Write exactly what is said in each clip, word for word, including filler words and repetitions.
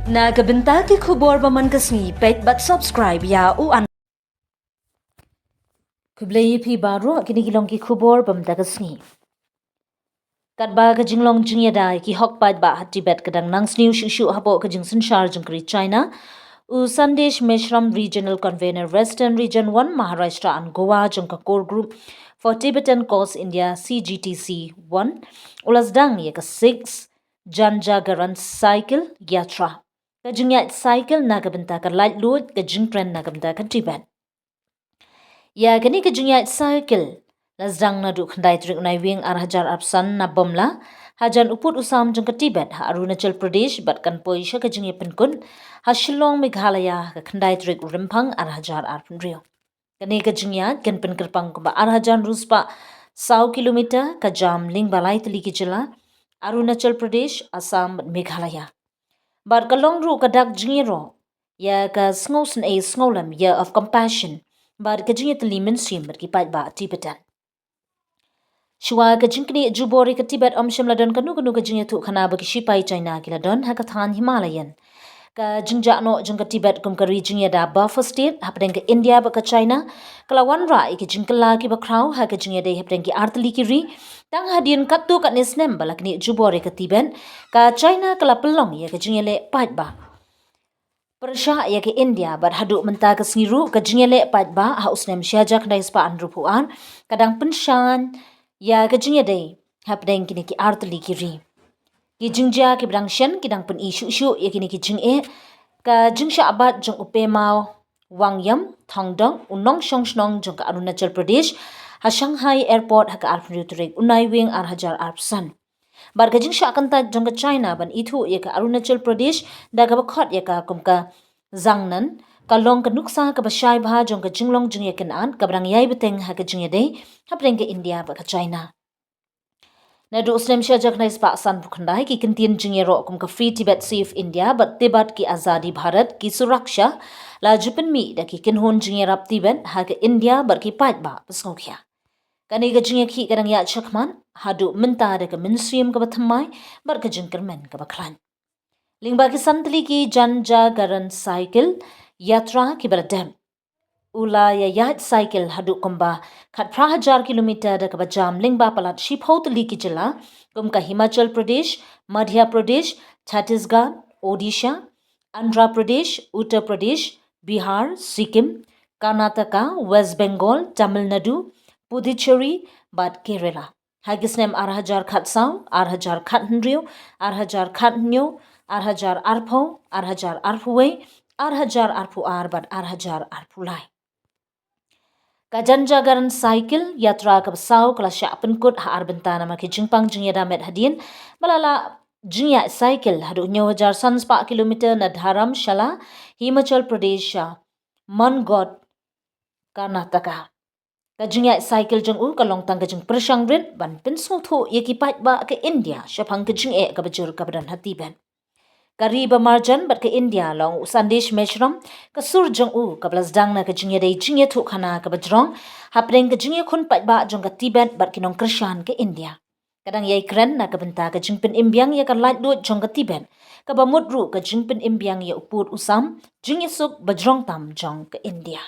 Na ka bynta ki khubor ba man ka sngi, peit bad subscribe ïa u an. Khublei ïa phi baroh, kine ki long ki khubor ba man ka sngi. Katba ka jinglong jingïada ïa ki hok paidbah ha Tibet ka dang nang sniew shuh shuh hapoh ka jingsynshar jong ka ri China, u Sandesh Meshram, Regional Convener Western Region one, Maharashtra and Goa jong ka Core Group for Tibetan Cause India, C G T C one, u la sdang ïa ka six Jan Jagaran Cycle Yatra, ka jingïaid cycle na ka bynta ka laitluid ka jingkren na ka bynta ka Tibet. Ïa kane ka jingïaid cycle la sdang naduh khyndai tarik u Naiwieng ar hajar arphew san na Bumla, hajan u pud u sam jong ka Tibet ha Arunachal Pradesh, bad kan poi sha ka jingïapynkut ha Shillong, Meghalaya, ha ka khyndai tarik u Rymphang ar hajar arphew hynriew. Kane ka jingïaid kan pynkyrpang kumba ar hajar hynriew spah saw kilometer, ka jam lyngba lai tylli ki jylla, Arunachal Pradesh, Assam bad Meghalaya. Bad ka long ruh ka dak jingïaroh ïa ka sngewsynei sngewlem, Year of Compassion, bad ka jingïatylli mynsiem bad ki paidbah Tibetan. Shuwa ka jingknieh jubor ïa ka Tibet, ym shym la don kano kano ka jingïathuhkhana ba ki shipai China ki la don ha ka thaiñ Himalayan. Ka jingjah noh jong ka Tibet kum ka ri jingïada buffer state hapdeng ka India bad ka China ka la wanrah ïa ki jingkylla kiba khraw ha ka jingïadei hapdeng ki artylli ki ri. Tang hadien katto katne snem ba la knieh jubor ïa ka Tibet, ka China ka la pynlong ïa ka jingïaleh paidbah pyrshah ïa ka India, bad haduh mynta ka sngi ruh ka jingïaleh paidbah ha u snem shi hajar khyndai spah hynriewphew ar ka dang pynshai ïa ka jingïadei hapdeng kine ki artylli ki ri. Ki jingjia kiba dang shen ki dang pyni shuh shuh ïa kine ki jingeh, ka jingshah bat jong u Pema Wangyam Thongdok, u nongshong shnong jong ka Arunachal Pradesh, ha Shanghai Airport ha ka arphew hynriew tarik u Naiwieng ar hajar arphew san. Bad ka jingshah kyntait jong ka China ban ithuh ïa ka Arunachal Pradesh da kaba khot ïa ka kum ka Zangnan ka long ka nuksa kaba shai bha jong ka jinglong jingïakynad kaba dang ïai bteng ha ka jingïadei hapdeng ka India bad ka China. Naduh u snem shi hajar khyndai spah sanphew khyndai ki kyntien jingïaroh kum ka Free Tibet, Save India bad Tibet Ki Azadi Bharat Ki Suraksha la ju pynmih da ki kynhun jingïarap Tibet ha ka India bad ki paidbah ba sngewkhia. Kane ka jingïakhih ka dang ïaid shakhmat haduh mynta da ka mynsiem kaba thymmai bad ka jingkyrmen kaba khlaiñ. Lyngba ki san tylli ki Jan Jagaran Cycle Yatra kiba la dep, u la ïa ïaid cycle haduh kumba khatphra hajar kilometer da kaba jam lyngba palat shiphew tylli ki jylla kum ka Himachal Pradesh, Madhya Pradesh, Chhattisgarh, Odisha, Andhra Pradesh, Uttar Pradesh, Bihar, Sikkim, Karnataka, West Bengal, Tamil Nadu, Puducherry bad Kerala. Ha ki snem ar hajar khatsaw, ar hajar khathynriew, ar hajar khathynñiew, ar hajar arphew, ar hajar arphew wei, ar hajar arphew ar bad ar hajar arphew lai. Ka Jan Jagaran Cycle Yatra kaba saw ka la shah pynkut ha ar bynta namar ki jingpang jingïada met hadien ba la lah jingïaid cycle haduh hynñiew hajar san spah kilometer na Dharamshala, Himachal Pradesh, sha Mangot, Karnataka. Ka jingïaid cycle jong u ka long tang ka jingpyrshang rit ban pynsngewthuh ïa ki paidbah ka India shaphang ka jingeh kaba jur kaba don ha Tibet. Ka ri ba marjan bad ka India, long u Sandesh Meshram, ka sur jong u kaba la sdang na ka jingïadei jingïathuhkhana kaba jrong hapdeng ka jingïakhun paidbah jong ka Tibet bad ki nongkyrshan ka India. Ka dang ïai kren na ka bynta ka jingpynim biang ïa ka laitluid jong ka Tibet, kaba mut ruh ka jingpynim biang ïa u pud u sam, jingïasuk ba jrong tam jong ka India.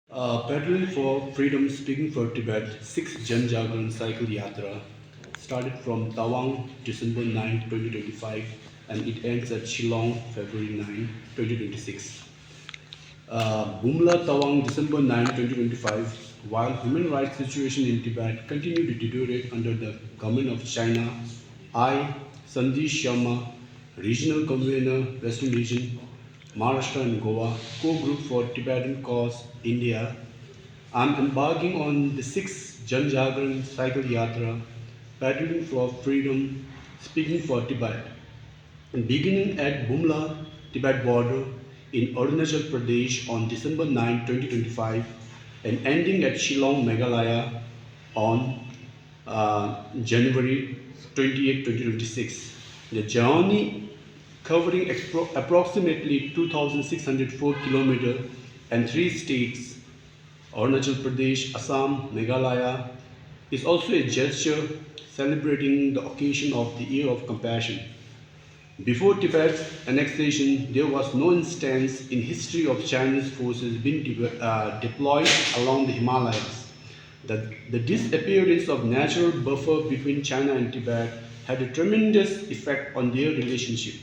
Uh, Paddling for Freedom, Speaking for Tibet, sixth Jan Jagran Cycle Yatra started from Tawang, December ninth, twenty twenty-five, and it ends at Shillong, February ninth, twenty twenty-six. Uh, Bumla, Tawang, December ninth, twenty twenty-five. While human rights situation in Tibet continued to deteriorate under the government of China, I, Sandesh Sharma, Regional Convener, Western Region, Maharashtra and Goa, Core Group for Tibetan Cause, India, I'm embarking on the sixth Jan Jagran Cycle Yatra, Paddling for Freedom, Speaking for Tibet, beginning at Bumla, Tibet border in Arunachal Pradesh on December ninth, twenty twenty-five, and ending at Shillong, Meghalaya on uh, January twenty-eighth, twenty twenty-six. The journey, covering expro- approximately two thousand six hundred four kilometers and three states, Arunachal Pradesh, Assam, Meghalaya, is also a gesture celebrating the occasion of the Year of Compassion. Before Tibet's annexation, there was no instance in history of Chinese forces being de- uh, deployed along the Himalayas. The, the disappearance of natural buffer between China and Tibet had a tremendous effect on their relationship.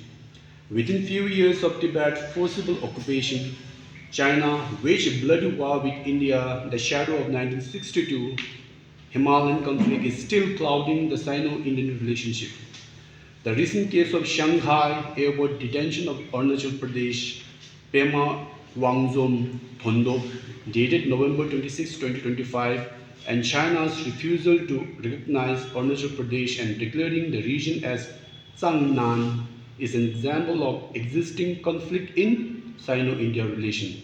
Within few years of Tibet's forcible occupation, China waged a bloody war with India in the shadow of nineteen sixty-two. Himalayan conflict is still clouding the Sino-Indian relationship. The recent case of Shanghai airport detention of Arunachal Pradesh, Pema Wangzom Phondok, dated November twenty-six, twenty twenty-five, and China's refusal to recognize Arunachal Pradesh and declaring the region as Changnan is an example of existing conflict in Sino-India relation.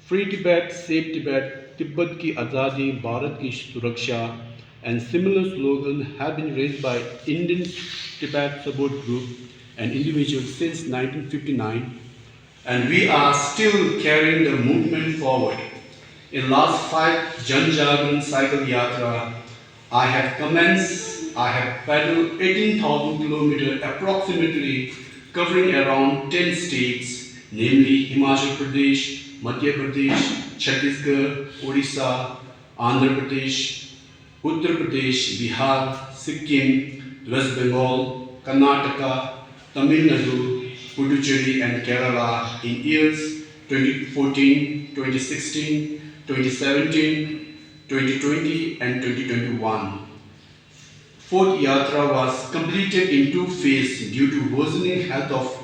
Free Tibet, Save Tibet, Tibet ki Azadi, Bharat ki Suraksha, and similar slogans have been raised by Indian Tibet Support Group and individuals since nineteen fifty-nine, and we are still carrying the movement forward. In last five Jan Jagran Cycle Yatra, I have commenced, I have paddled eighteen thousand kilometers approximately, covering around ten states, namely Himachal Pradesh, Madhya Pradesh, Chhattisgarh, Odisha, Andhra Pradesh, Uttar Pradesh, Bihar, Sikkim, West Bengal, Karnataka, Tamil Nadu, Puducherry and Kerala in years twenty fourteen, twenty sixteen, twenty seventeen, twenty twenty and twenty twenty-one. Fourth Yatra was completed in two phases due to worsening health of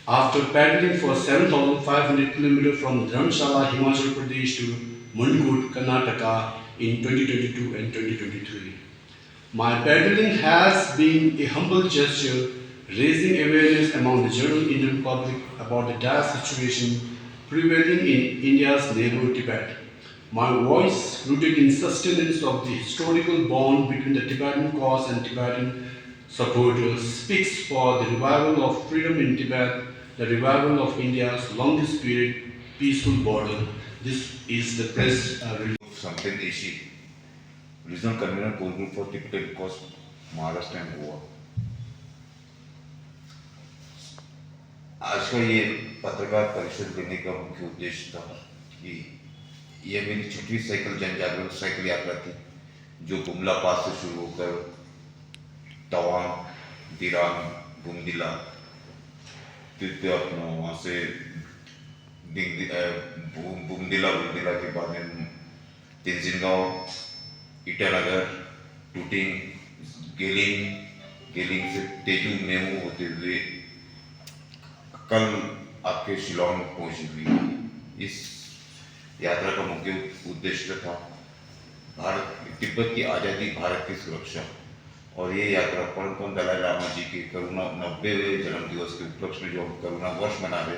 after paddling for seven thousand five hundred kilometers from Dharamshala, Himachal Pradesh to Mundkot, Karnataka in twenty twenty-two and twenty twenty-three. My paddling has been a humble gesture, raising awareness among the general Indian public about the dire situation prevailing in India's neighbor Tibet. My voice, rooted in sustenance of the historical bond between the Tibetan cause and Tibetan supporters, speaks for the revival of freedom in Tibet, the revival of India's long disputed peaceful border. This is the press uh, release. Samten Eshi, Regional Convener, Core Group for Tibetan Cause, Maharashtra and Goa. आज का ये पत्रकार परिषद करने का मुख्य उद्देश्य था कि ये मेरी छठवीं साइकिल जन जागरण साइकिल यात्रा थी, जो बुमला पास से शुरू होकर तवांग, दिरांग, बुमदिला, फिर, फिर अपना वहाँ से दिंग-, अ, बुम-, बुमदिला, बुमदिला के बाद में तेंजिनगांव, ईटानगर, टुटिंग, गेलिंग, गेलिंग से तेजू मेमू होते हुए कल आपके शिलोंग पहुंची हुई है। इस यात्रा का मुख्य उद्देश्य था भारत, तिब्बत की आज़ादी, भारत की सुरक्षा। और ये यात्रा परम पूज्य दलाई लामा जी के करुणा नब्बेवें जन्म दिवस के उपलक्ष्य में जो हम करुणा वर्ष मना रहे,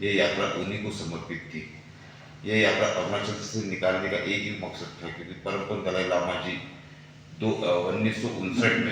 ये यात्रा उन्हीं को समर्पित थी। ये यात्रा अरुणाचल से निकालने का एक ही मकसद था, क्योंकि परम पूज्य दलाई लामा जी दो, अ, उन्नीस सौ उनसठ में